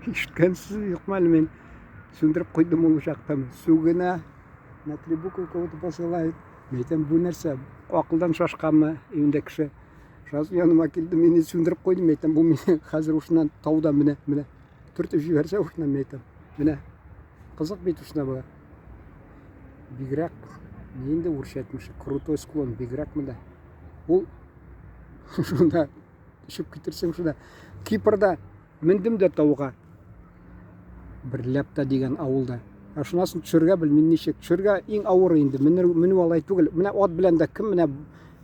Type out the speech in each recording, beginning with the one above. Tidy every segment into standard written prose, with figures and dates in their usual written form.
Ишеткәнсез юкмы әле мин сүндереп куйдым ул чакта. Сүгенә, на три буквы кого-то посылает. Мин әйтәм, бу нәрсә? Акылдан шашканмы өендә кеше? Сразу яныма килде, мине сүндереп куйды. Мин әйтәм, бу мине хәзер ушыннан тауда менә, менә төртеп җибәрсә ушыннан, мин әйтәм. Менә кызык бит ушына була. Бигрәк, инде урысча әйтмешли, крутой склон, бигрәк монда. Ул шунда төшеп китерсең шунда. Кипрда мендем дә тауга. Бер Ляпта дигән авылда. Ә шуннан соң төшергә белмим ничек. Төшергә иң авыр инде. Менү, менү алай түгел. Менә ат белән дә кем менә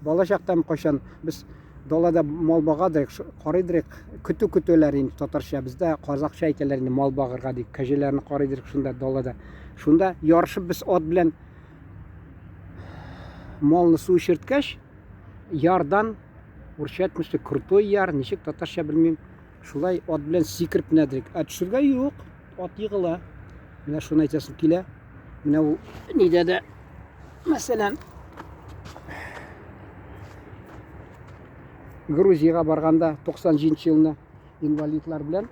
бала чактан кайчан без далада мал багадырык, карыйдырык, көтү көтәләр инде татарча. Бездә казакча әйтәләр инде мал багырга дип. Кәҗәләрне карыйдырык шунда далада. Шунда ярышып без ат белән малны су эчерткәч, ярдан, урысча әйтмешли, крутой яр, ничек татарча белмим. Шулай ат белән сикереп менәдек. Ә төшергә юк, ат егыла. Менә шуны әйтәсем килә. Менә ул нидә дә, мәсәлән, Грузиягә барганда 97 елны инвалидлар белән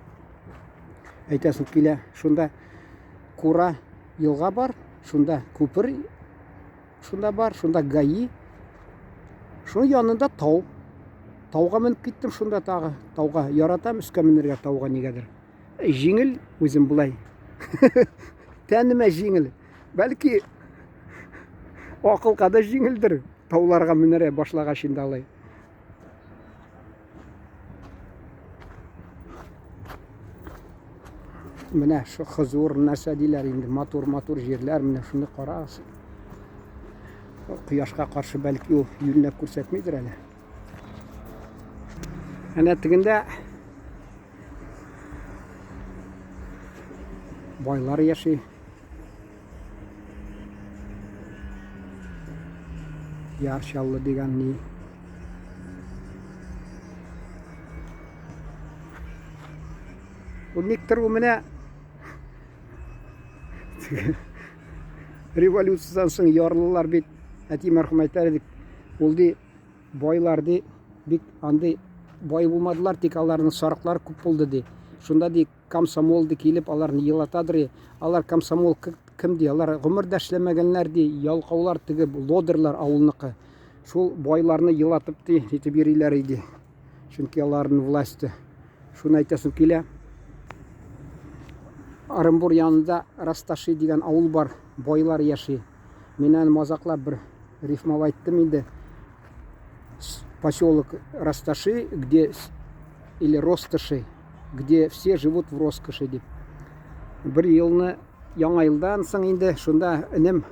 әйтәсем килә. Шунда Кура елга бар, шунда күпер шунда бар, шунда ГАИ. Шуның янында тау. Тауга менеп киттем шунда тагы. Тауга яратам өскә менергә тауга нигәдер. Җиңел үзем болай. Тәнемә җиңел. Бәлки акылга да җиңелдер тауларга менәрә башлагач инде алай. Менә шу хозур нәрсә диләр инде, матур-матур җирләр, менә шуны карагыз. Кояшка каршы бәлки ул юньләп күрсәтмидер әле. Әнә тегендә байлар яши. Яр Чаллы дигән ни. Ул никтер ул менә революциядән соң ярлылар бит, әти мәрхүм әйтәр идек, ул ди байлар ди, бик андый бай булмадылар, тик аларның сарыклары күп булды ди. Шунда ди комсомол ди килеп аларны елатадыр ди. Алар комсомол кем ди, алар гомердә эшләмәгәннәр ди, ялкаулар теге лодырлар авылныкы. Шул байларны елатып ди, итеп йөриләр иде. Чөнки аларның власте. Шуны әйтәсем килә. Оренбур янында Расташи дигән авыл бар, байлар яши. Мин аны мазаклап бер рифмалап айттым инде. Поселок Расташи, где или Росташи, где все живут в роскоши дип. Бер елны Яңа елдан соң инде шунда энем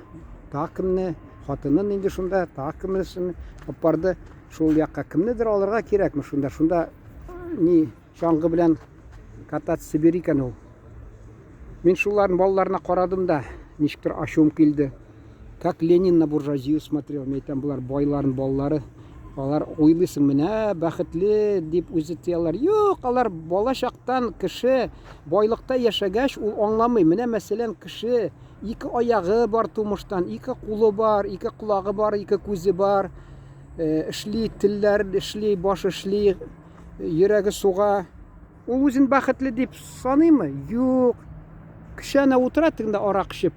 тагы кемне, хатынын инде шунда тагы кемнесен алып барды. Шул якка кемнедер алырга кирәкме шунда? Шунда ни чаңгы белән кататься бир икән ул. Мин шуларның балаларына карадым да, ничектер ачуым килде. Как Ленин на буржуазию смотрел, мин әйтәм, болар байларның балалары. Алар уйлыйсың, менә бәхетле дип үзе тияләр. Юк, алар бала чактан кеше байлыкта яшәгәч, ул аңламый. Менә мәсәлән, кеше ике аягы бар тумыштан, ике кулы бар, ике колагы бар, ике күзе бар. Э, эшли, телләр эшли, баш эшли, йөрәге суга. Ул үзен бәхетле дип саныймы? Юк. Кеше әнә утыра тегендә арак эчеп.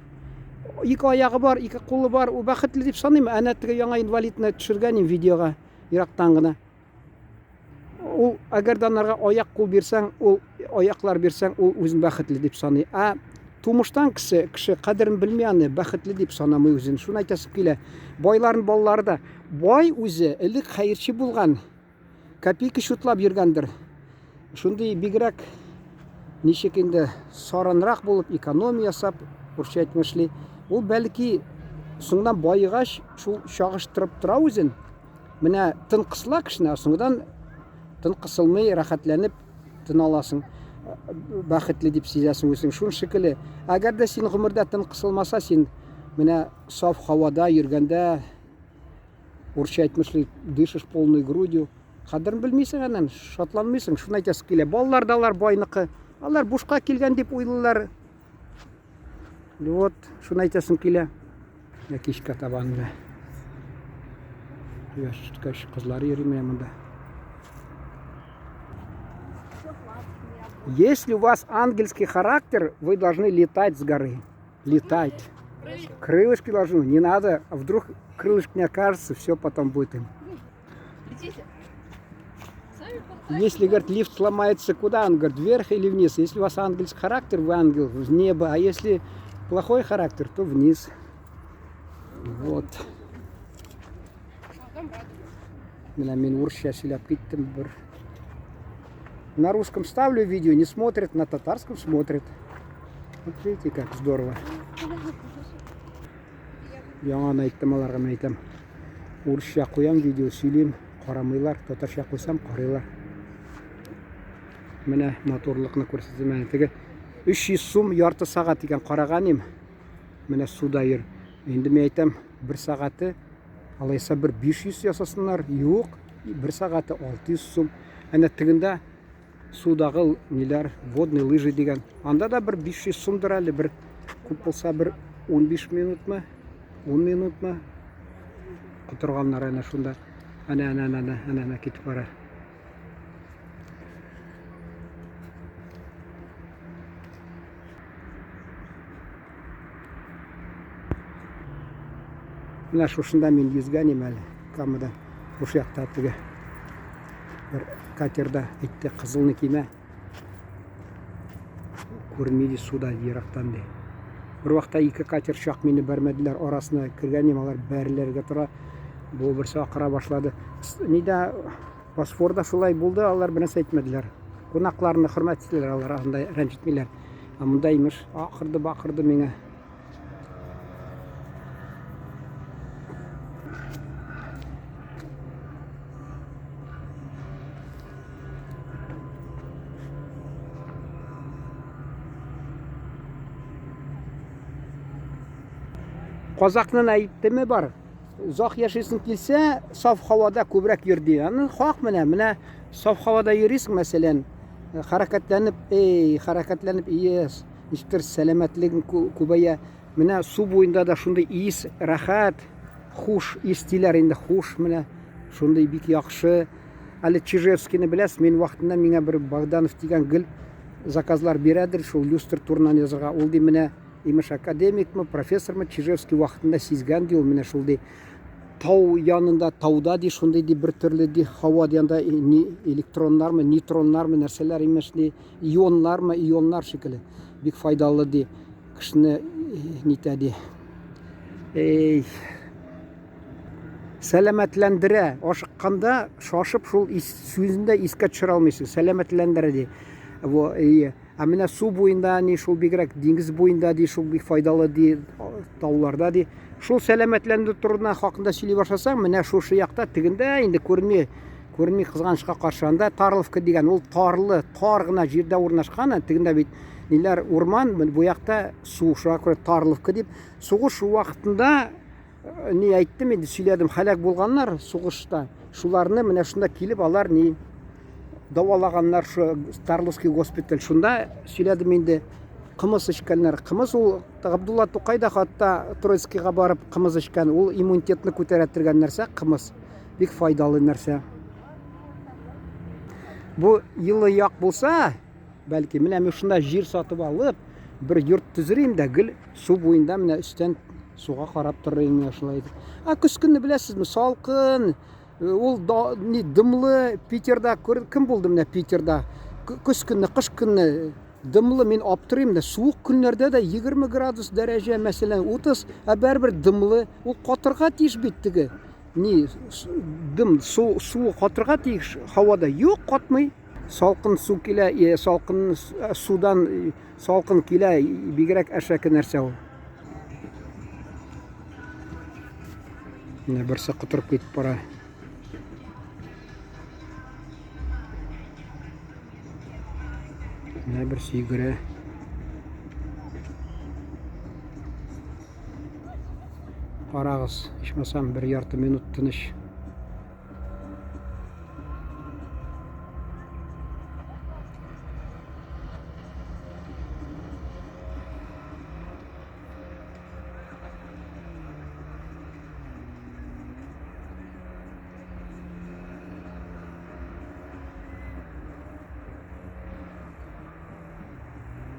Ике аягы бар, ике кулы бар, ул бәхетле дип саныймы? Әнә теге яңа инвалидны төшергән инде видеога, ерактан гына. Ул әгәр дә анарга аяк кул бирсәң, ул аяклар бирсәң, ул үзен бәхетле дип саный. Ә тумыштан кеше, кеше кадерен белми аны, бәхетле дип санамый үзен. Шуны әйтәсем килә. Байларның балалары да бай үзе элек хәерче булган. Копейка чутлап йөргәндер. Шундый бигрәк ничек инде саранрак булып экономия ясап, урысча әйтмешли, ул бәлки соңдан баегач шул чагыштырып тора үзен. Менә тын кысыла кешене, ә соңдан тын кысылмый, рәхәтләнеп тын аласың. Бәхетле дип сизәсең үзең. Шун шикелле. Әгәр дә син гомердә тын кысылмаса, син менә саф һавада йөргәндә Урысча әйтмешли, дышишь полной грудью. Кадерен белмисең аннан, шатланмыйсың. Шуны әйтәсе килә. Балалар да алар байныкы. Алар бушка килгән дип уйлыйлар. Вот, шуны әйтәсем килә. Менә кичкә табан менә. Кояш чыккач кызлар йөри менә монда. Если у вас ангельский характер, вы должны летать с горы. Летать. Крылышки должны. Не надо. А вдруг крылышки не окажется, все потом будет им. Летите. Сами болтайте. Если, говорит, лифт сломается, куда он? Говорит, вверх или вниз? Если у вас ангельский характер, вы ангел, в небо. А если плохой характер, то вниз. Вот. Потом радуйтесь. Менә мин урысча сөйләп киттем бер. На русском ставлю видео, не смотрят, на татарском смотрят. Вот видите, как здорово. Яңаны әйттем аларга, мин әйтәм. Урысча куям видео, сөйлим, карамыйлар, татарча куйсам, карыйлар. Менә матурлыкны күрсәтәм әнә теге 300 сум ярты сәгать икән караган идем. Менә суда йөр. Инде мин әйтәм, бер сәгате алайса бер 500 ясасыннар. Юк, бер сәгате 600 сум. Әнә тегендә судагы ниләр, водный лыжи дигән. Анда да бер 500 сумдыр әле, бер күп булса бер 15 минутмы, 10 минутмы котырганнар әнә шунда. Әнә, әнә, әнә, әнә, әнә, әнә китеп бара. Менә шушында мин йөзгән идем әле, Камада. Шушы якта теге бер катерда әйтте, кызылны кимә. Күренми ди суда ерактан ди. Бер вакытта ике катер чак мине бәрмәделәр, арасына кергән идем, алар бәрелергә тора. Бу берсе акыра башлады. Нидә Босфорда шулай булды, алар бернәрсә әйтмәделәр. Кунакларны хөрмәт итәләр, алар анда рәнҗетмиләр. Ә монда имеш акырды, бакырды миңа. Казакның әйтеме бар. Озак яшисең килсә, саф һавада күбрәк йөр ди. Аны хак менә, менә саф һавада йөрисең, мәсәлән, хәрәкәтләнеп, эй, хәрәкәтләнеп, ес, ничектер сәламәтлегең күбәя. Менә су буенда да шундый ис, рәхәт, хуш ис диләр инде, хуш менә шундый бик яхшы. Әле Чижевскийны беләсез, мин вакытында миңа бер Богданов дигән гел заказлар бирәдер, шул люстр турыннан язырга. Ул ди менә Имеш, академикмы, профессормы Чижевский вакытында сизгән ди ул менә шул ди. Тау янында, тауда ди, шундый ди бер төрле ди һава ди анда ни электроннармы, нейтроннармы, нәрсәләр имеш ди, ионнармы, ионнар шикелле. Бик файдалы ди. Кешене нитә ди. Эй, сәламәтләндерә. Ашыкканда шашып шул сүзен дә искә төшерә алмыйсың. Сәламәтләндерә ди. Во, и Ә менә су буенда ни шул бигрәк диңгез буенда ди, шул бик файдалы ди, тауларда ди. Шул сәламәтләндерү турында хакында сөйли башласаң, менә шушы якта тегендә инде күренми, күренми кызганычка каршы. Анда Тарловка дигән ул тарлы, тар гына җирдә урнашкан, тегендә бит ниләр урман, бу якта су, шуңа күрә Тарловка дип. Сугыш вакытында ни әйттем инде, сөйләдем, һәлак булганнар сугышта. Шуларны менә шунда килеп алар ни дәвалаганнар шу Тарловский госпиталь. Шунда сөйләдем инде, кымыз эчкәннәр. Кымыз ул Габдулла Тукай да хатта Троицкийга барып кымыз эчкән. Ул иммунитетны күтәрә торган нәрсә, кымыз. Бик файдалы нәрсә. Бу елы як булса, бәлки менә мин шунда җир сатып алып, бер йорт төзер идем дә, гел су буенда менә өстән суга карап торыр идем менә шулай итеп. Ә көз көне беләсезме, салкын, ул да, ни дымлы Питерда күр, кем булды менә Питерда? Көз көне, кыш көне дымлы мин аптырыйм да, суык көннәрдә дә 20 градус дәрәҗә, мәсәлән, 30, ә барыбер дымлы. Ул катырга тиеш бит теге. Ни дым, су, суы катырга тиеш һавада. Юк, катмый. Салкын су килә, салкын судан салкын килә, бигрәк әшәке нәрсә ул. Менә берсе котырып китеп бара. Менә берсе йөгерә. Карагыз, ичмасам бер ярты минут тыныч.